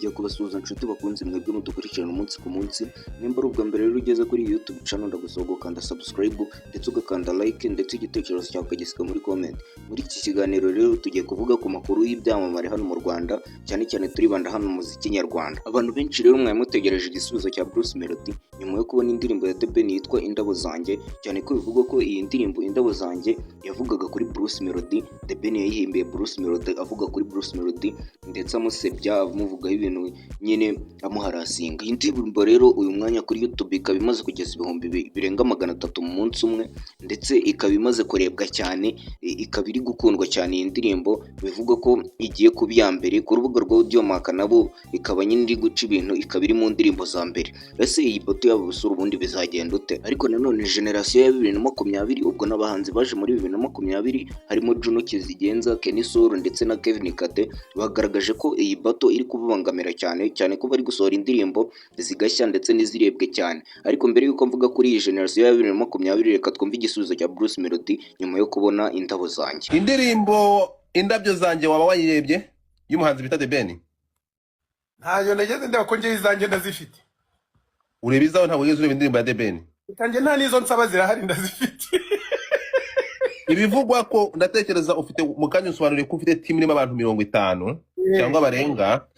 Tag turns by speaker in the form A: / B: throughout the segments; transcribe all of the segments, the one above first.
A: Nongeye kubasuhuza nshuti bakunze mwebwe mudukurikirana umunsi ku munsi. Nimba ari ubwa mbere rero ugeze kuri iyi YouTube channel, ndagusaba gukanda subscribe ndetse ugakanda like, ndetse igitekerezo cyawe ukagisiga muri comment. Muri iki kiganiro rero tugiye kuvuga ku makuru y'ibyamamare hano mu Rwanda, cyane cyane turibanda hano mu muziki nyarwanda. Abantu benshi rero mwari mutegereje igisubizo cya Bruce Melody nyuma yo kubona indirimbo ya The Ben yitwa Indabo Zanjye, cyane ko bivugwa ko iyi ndirimbo Indabo Zanjye yavugaga kuri Bruce Melody. The Ben yayihimbiye Bruce Melody, avuga kuri Bruce Melody ndetse amusebya, amuvugaho ibintu nyine, amuharasinga. Iyi ndirimbo rero uyu mwanya kuri YouTube ikaba imaze kugeza ibihumbi birenga 300 mu munsi umwe, ndetse ikaba imaze kurebwa cyane, ikaba iri gukundwa cyane. Iyi ndirimbo bivugwa ko igiye kuba iya mbere ku rubuga rwa Audiomack, nabo ikaba nyine iri guca ibintu, ikaba iri mu ndirimbo za mbere. Ese iyi battle yabo basura ubundi bizagenda ute? Ariko nanone generation ya 2020, ubwo n'abahanzi baje muri 2020 harimo Juno Kizigenza, Kenny Sol ndetse na Kevin Kade, bagaragaje ko iyi battle iri kubabangamira cyane cyane, ko bari gusohora indirimbo zigashya ndetse n'izirebwe cyane. Ariko mbere y'uko mvuga kuri iyi generation ya 2020, reka twumve igisubizo cya Bruce Melody nyuma yo kubona Indabo Zanjye.
B: Indirimbo Indabyo Zanjye waba wayirebye y'umuhanzi bita The Ben?
C: Ntayo nageze ndeba, ko njyewe izanjye ndazifite.
B: Ureba izawe, ntabwo wigeze ureba indirimbo ya The Ben?
C: Kanjye nta n'izo nsaba, zirahari, ndazifite.
B: Ibivugwa ko ndatekereza ufite, mu kanya usobanuriye ko ufite team irimo abantu 50 cyangwa barenga.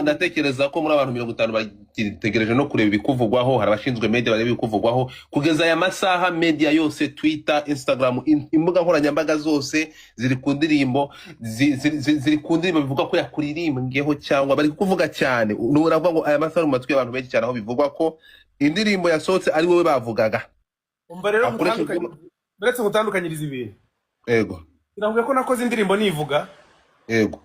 B: Ndatekereza ko muri abantu 50 bagitegereje no kureba ibikuvugwaho. Hari abashinzwe media bareba ibikuvugwaho. Kugeza aya masaha media yose, Twitter, Instagram, imbuga nkoranyambaga zose ziri ku ndirimbo, ziri ku ndirimbo bivuga ko yakuririmbweho cyangwa bari kukuvuga cyane. Uravuga ngo aya masaha ari mu matwi y'abantu benshi cyane, aho bivugwa ko indirimbo yasohotse ari wowe bavugaga.
C: Umva rero,
B: Akoresheje
C: uretse ngutandukanyiriza ibintu.
B: Yego.
C: Sinavuga ko nakoze indirimbo nivuga.
B: Yego.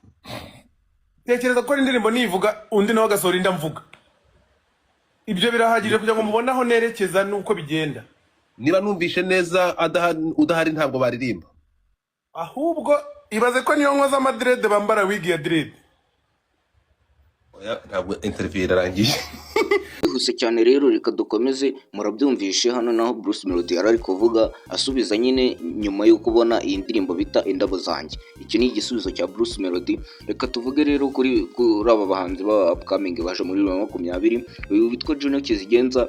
C: Tekereza gukora indirimbo nivuga, undi nawe agasohora indi amvuga. Ibyo birahagije kugira ngo mubone aho nerekeza n'uko bigenda.
B: Niba numvishe neza, udahari ntabwo baririmba.
C: Ahubwo ibaze ko niyo nkoze amadreads bambara wig ya dread.
B: Oya, ntabwo interview irarangiye.
A: Twihuse cyane rero, reka dukomeze. Murabyumvishe hano naho Bruce Melody yari ari kuvuga asubiza nyine nyuma yo kubona iyi ndirimbo bita Indabo Zanjye. Iki ni igisubizo cya Bruce Melody. Reka tuvuge rero kuri aba bahanzi ba upcoming baje muri 2020. Uyu witwa Juno Kizigenza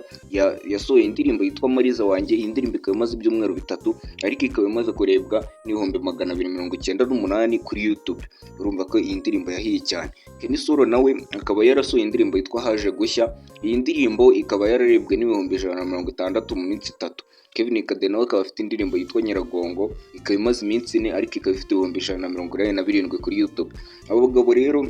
A: yasohoye indirimbo yitwa Mariza Wanjye. Iyi ndirimbo ikaba imaze ibyumweru 3, ariko ikaba imaze kurebwa n'ibihumbi 298 kuri YouTube. Urumva ko iyi ndirimbo yahiye cyane. Kenny Sol nawe akaba yarasohoye indirimbo yitwa Haje Gushya. Iyi ndirimbo ikaba yararebwe n'ibihumbi 160 mu minsi 3. Kevin Kade nawe akaba afite indirimbo yitwa Nyiragongo, ikaba imaze iminsi 4, ariko ikaba ifite ibihumbi 187 kuri YouTube. Abo bagabo rero,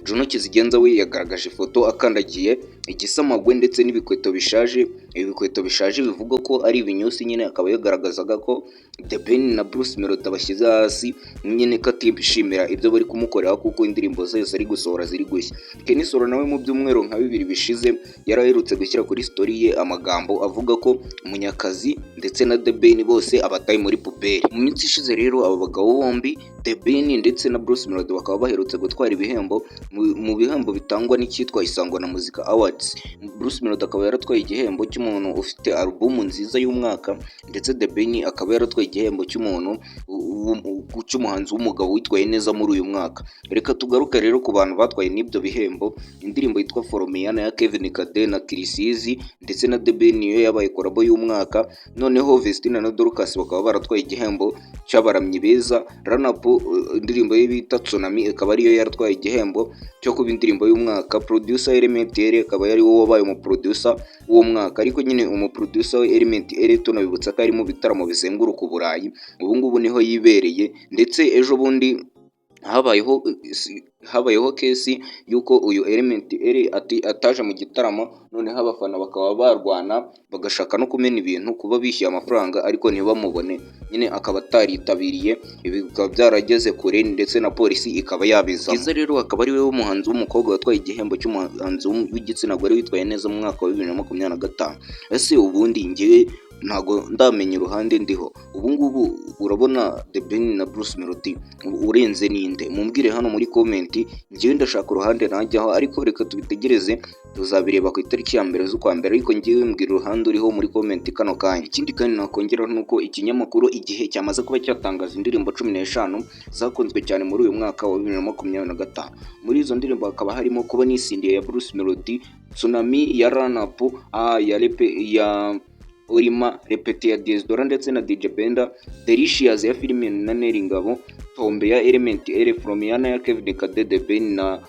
A: Juno Kizigenza we yagaragaje ifoto akandagiye igisamagwe ndetse n'ibikweto bishaje. Ibi bikweto bishaje bivugwa ko ari ibinyusi nyine, akaba yagaragazaga ko The Ben na Bruce Melody bashyize hasi nyine, ko atishimira ibyo bari kumukorera kuko indirimbo zose ari gusohora ziri gushya. Kenny Sol nawe mu byumweru nka 2 bishize yari aherutse gushyira kuri story ye amagambo avuga ko Munyakazi ndetse na The Ben bose abataye muri poubelle. Mu minsi ishize rero aba bagabo bombi, The Ben ndetse na Bruce Melody, bakaba baherutse gutwara ibihembo mu bihembo bitangwa n'icyitwa Isango na Muzika Awards. Bruce Melody akaba yaratwaye igihembo cy'umuntu ufite alubumu nziza y'umwaka, ndetse The Ben akaba yaratwaye igihembo cy'umuntu cy'umuhanzi w'umugabo witwaye neza muri uyu mwaka. Reka tugaruke rero ku bantu batwaye n'ibyo bihembo. Indirimbo yitwa Foromiyana ya Kevin Kade na Chriss Eazy ndetse na The Ben niyo yabaye collabo y'umwaka. Noneho Vestine na Dorcas bakaba baratwaye igihembo cy'abaramyi beza. Ranapu, indirimbo ye bita Tsunami ikaba ariyo yaratwaye igihembo cyo kuba indirimbo y'umwaka. Producer Element Eleeeh akaba yari wo wabaye umuproducer w'uwo mwaka. Ariko nyine umuproducer we Element Eleeeh, tunabibutsa ko ari mu bitaramo bizenguruka Uburayi, ubu ngubu niho yibereye. Ndetse ejo bundi habayeho case y'uko uyu Element Eleeeh ataje mu gitaramo, noneho abafana bakaba barwana, bagashaka no kumena ibintu kuba bishyuye amafaranga ariko ntibamubone nyine, akaba ataritabiriye. Ibi bikaba byarageze kure, ndetse na polisi ikaba yabizamo. Bwiza rero akaba ari we w'umuhanzi w'umukobwa watwaye igihembo cy'umuhanzi w'igitsina gore witwaye neza mu mwaka wa 2025. Ese ubundi ngewe Ntago ndamenya uruhande ndiho. Ubu ngubu urabona The Ben na Bruce Melody urenze ninde? Mumbwire hano muri comment. Njyewe ndashaka uruhande najyaho, ariko reka tubitegereze, tuzabireba ku itariki ya 1 z'ukwa mbere. Ariko njyewe mbwira uruhande uriho muri comment kano kanya. Ikindi kandi nakongeraho nuko ikinyamakuru Igihe cyamaze kuba cyatangaza indirimbo 15 zakunzwe cyane muri uyu mwaka wa 2025. Muri izo ndirimbo hakaba harimo Kuba Nisindiye ya Bruce Melody, Tsunami ya Run Up, A ya Lepe ya Orima, Repete ya Diez Dola ndetse na DJ Benda, Delicious ya Filime na Nel Ngabo, Tombe ya Element Eleeeh, Folomiana ya Kevin Kade, The Ben na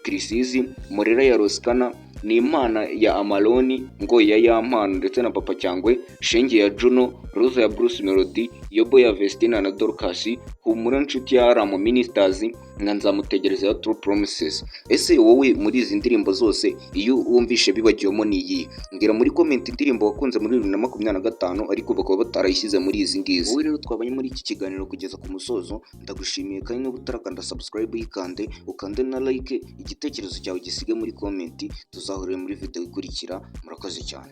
A: Chriss Eazy, Morera ya Ross Kana, ni Imana ya Amaloni, ngo ya Yampano ndetse na Papa Cyangwe, Shenge ya Juno, Rosa ya Bruce Melody, Yobo ya Vestina na Dorcas, Humura Nshuti ya Alarm Ministers na Nzamutegereza ya True Promises. Ese wowe muri izi ndirimbo zose iyo wumvishe bibagiwemo ni iyihe? Mbwira muri comment indirimbo wakunze muri 2025 ariko bakaba batarayishyize muri izi ngizi. Wowe rero twabanye muri iki kiganiro kugeza ku musozo, ndagushimiye. Kandi niba utarakanda subscribe, yikande, ukande na like, igitekerezo cyawe gisige muri comment. Tuzahurira muri video ikurikira. Murakoze cyane.